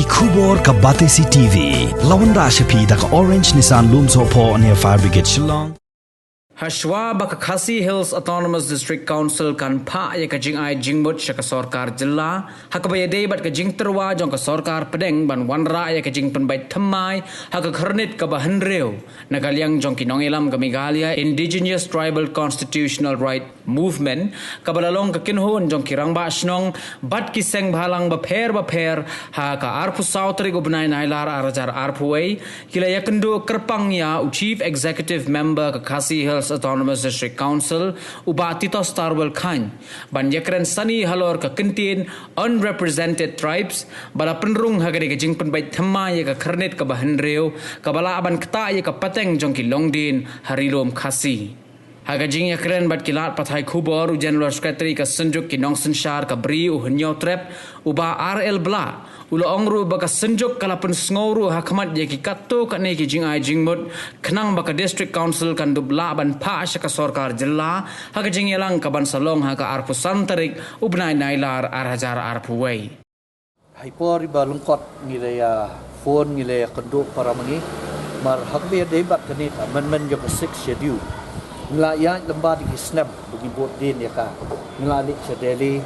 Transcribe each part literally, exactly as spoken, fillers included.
Khubor ka Batesi T V. La wanrah sha phi da ka Orange Nissan Lumsohphoh near Fire Brigade Shillong. Hashwa ba ka Khasi Hills Autonomous District Council kan phah ïa ka jingai jingmut sha ka sorkar jylla, ha kaba ïadei bad ka jingtyrwa jong ka sorkar pdeng ban wanrah ïa ka jingpynbeit thymmai ha ka khyrnit kaba hynriew na ka liang jong ki nongïalam ka Meghalaya Indigenous Tribal Constitutional Right Movement, kaba la long ka kynhun jong ki rangbah shnong bad ki seng bhalang bapher bapher ha ka arphew saw tarik u bnai Nailar ar hajar arphew wei, ki la ïakynduh kyrpang ïa u Chief Executive Member ka Khasi Hills Autonomous District Council, u Bah Titosstarwell Chyne, ban ïakren sani halor ka kyntien Unrepresented Tribes, ba la pynrung ha kane ka jingpynbeit thymmai ïa ka khyrnit kaba hynriew, kaba lah ban ktah ïa ka pateng jong ki longdien ha Ri Lum Khasi. Ha ka jingïakren bad ki lad pathai khubor, u General Secretary ka Synjuk ki Nongsynshar ka Bri, u Hynñiewtrep, u Bah R L Blah, u la ong ruh ba ka Synjuk ka la pynsngew ruh ha khmat ïa ki katto katne ki jingai jingmut, khnang ba ka District Council kan dup lah ban phah sha ka sorkar jylla ha ka jingïalang kaban sa long ha ka arphew san tarik u bnai Nailar ar hajar arphew wei. Hai por iba lyngkot ngi la ïa phone, ngi la ïa kynduh para ma ngi. Mar ha kaba ïadei bad kane ka amendment jong ka Sixth Schedule, ngi la ïaid lem bad ki snem ba ngi bud dien ïa ka. Ngi la leit sha Delhi.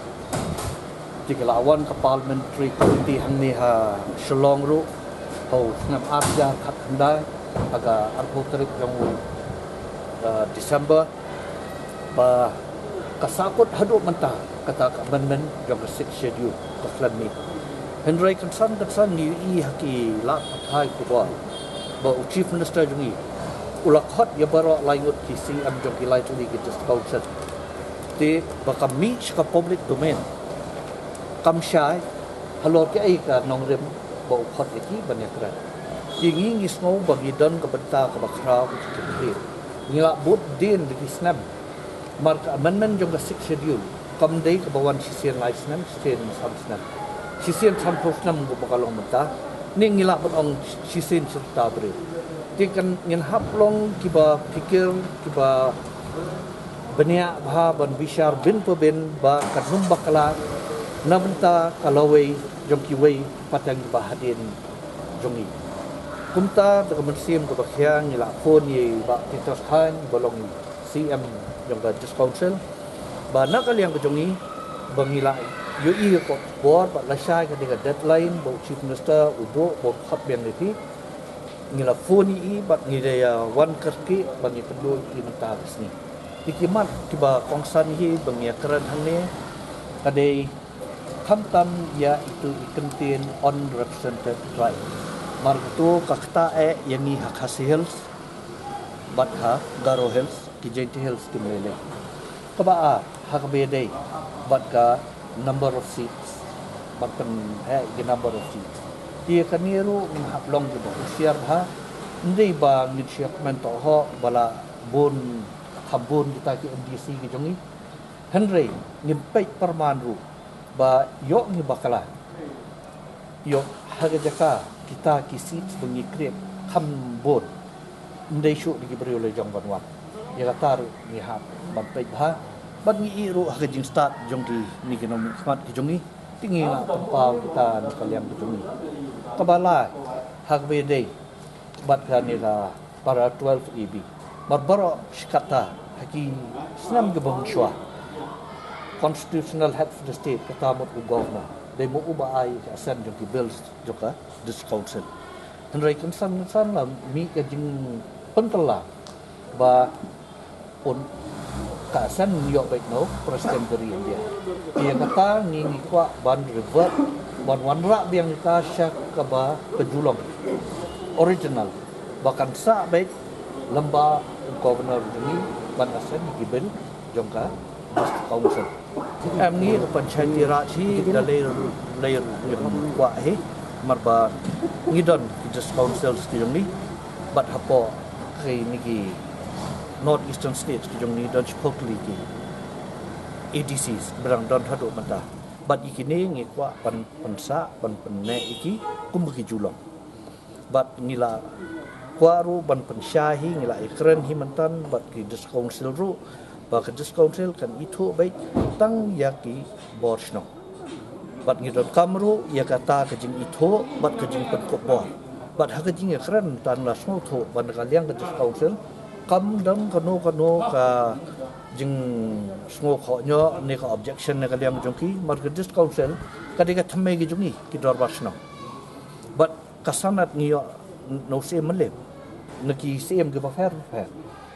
Te ka la wan ka Parliamentary Committee hangne ha Shillong ruh ha u snem ar hajar khatkhyndai, ha ka arphew tarik jong u, uh, December. Ba ka sahkut haduh mynta kata ka amendment jong ka Sixth Schedule ka khlem mih. Hynrei kynsan kynsan ngi ïohi ha ki lad pathai khubor ba u Chief Minister jong ngi u la khot ïa baroh lai ngut ki C M jong ki lai tylli ki District Council. Te ba ka mih sha ka public domain, kam shai halor kaei ka nongrim ba u khot ïa ki ban ïakren. Te ngi ngi sngew ba ngi don ka bynta kaba khraw ka jingkyrpad. Ngi la bud dien da ki snem. Mar ka amendment jong ka Sixth Schedule kam dei kaba wan shisien lai snem, shisien san snem, shisien sanphew snem kumba ka long mynta. Ngi ngi lah ban ong shisien shi rta briew. Te kan ngin hap long kiba phikir, kiba bniah bha ban bishar bin pa bin ba kan ym bakla na bynta ka lawei jong kiwei pateng ba hadien jong ngi. Kumta da ka mynsiem kaba khia ngi la phone ïa i Bah Titosstarwell Chyne ba long i C M jong ka District Council, ba na ka liang ka jong ngi ba ngi la ïohi ïa ka khubor ba lashai ka dei ka deadline ba u Chief Minister u duh ba u khot biang ïa phi. Ngi la phone ïa i bad ngi la ïa wan kyrkieh ba ngi kynduh ïa i mynta ka sngi. Te ki mat kiba kongsan hi ba ngi ïakren hangne ka dei khamtam ïa itu i kyntien unrepresented tribe. Mar katu ka ktah eh ïa ngi ha Khasi Hills bad ha Garo Hills, ki Jaintia Hills kim lei lei. Kaba ar ha kaba ïadei bad ka number of seats, bad pynheh ki number of seats. Te kane ruh ngin hap long kiba husiar bha. Ym dei ba ngin shu ïakmen tohhoh ba la bun, kham bun kita ki M D C ki jong ngi. Hynrei ngin peit pyrman ruh ba ïoh ngi bakla, ïoh ha ka jaka kita ki seats ba ngi create kham bun, ym dei shuh da ki briew la jong ban wan. Ïa kata ruh ngi hap ban peit bha. Bad ngi ïohi ruh ha ka jingstad jong kine ki nongmihkhmat ki jong ngi, te ngi la pynpaw kita na ka liang ki jong ngi. Kaba lai ha kaba ïadei bad kane ka para twelve A B. Mar baroh shi katta ha ki snem kiba mynshuwa, constitutional head of the state, kata mut u governor, dei ma u ba ai ka assent jong ki bills jong ka District Council. Hynrei kynsan kynsan la mih ka jingpynkylla ba un ka assent ïoh beit na u President ka ri India. Ïa kata ngi ngi kwah ban revert, ban wanrah biang ïa ka sha kaba ka julong original, ba kan sah beit lem bad u governor jong ngi ban assent ïa ki bill jong ka District Council. Em, ngi ka Panchayati Raj hi da lei lei ruh ngim kwah hi, mar ba ngi don ki District Councils ki jong ngi, bad hapoh kine ki North Eastern States ki jong ngi don shiphew tylli ki A D Cs ba dang don haduh mynta. Bad ïa kine ngi kwah ban pynsah, ban pynneh ïa ki kum ki julong. Bad ngi la kwah ruh ban pynshai hi, ngi la ïakren hi mynta bad ki District Council ruh, ba ka District Council kan ithuh beit tang ïa ki bor shnong. Bad ngi donkam ruh ïa kata ka jingithuh bad ka jingpynkup bor. Bad ha ka jingïakren, tang la sngewthuh ba na ka liang ka District Council kam don kano kano ka jingsngewkhohnoh ne ka objection na ka liang jong ki, namar ka District Council ka dei ka thymmei ka jong ngi ki dorbar shnong. Bad ka sanad ngi ïoh na u Syiem Mylliem, na ki Syiem kiba pher pher.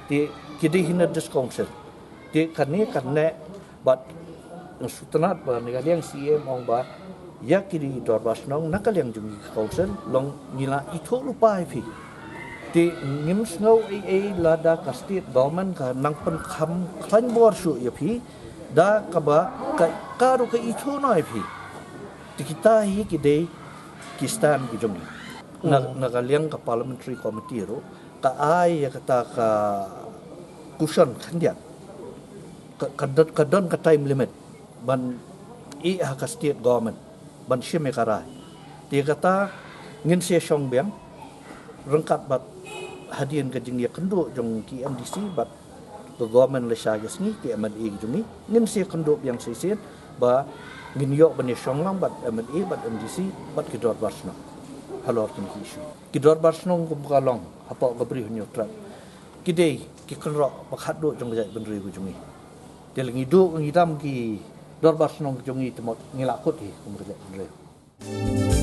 Te ki dei hi na District Council. Te kane kane bad nga sngewtynnat ba na ka liang Syiem ong ba ïa ki dei dorbar shnong na ka liang jong ngi ka Council, long ngi la ithuh lypa ïa phi. Te ngim sngew ei ei lada ka state government ka nang pynkham khlaiñ bor shuh ïa phi da kaba ka, ka ruh ka ithuh noh ïa phi. Te kita hi ki dei ki stand ki jong ngi. Na, na ka liang ka Parliamentary Committee ruh ka ai ïa kata ka cushion khyndiat. Ka, ka don, ka don ka time limit ban ïeh ha ka state government ban shim ïa ka rai. Te kata ngin sa shong biang ryngkat bad hadien ka jingïakynduh jong ki M D C bad ka government lashai ka sngi, ki M L A ki jong ngi, ngin sa ïakynduh biang shisien ba ngin ïoh ban ïashong lang bad M L A bad M D C bad ki dorbar shnong halor kine ki issue. Ki dorbar shnong kum ka long hapoh ka Bri Hynñiewtrep ki dei ki kynroh ba khatduh jong ka jaitbynriew ka jong ngi. Te lada ngi duh ngi dam ki dorbar shnong ka jong ngi te mut ngi la kut hi kum ka jaitbynriew.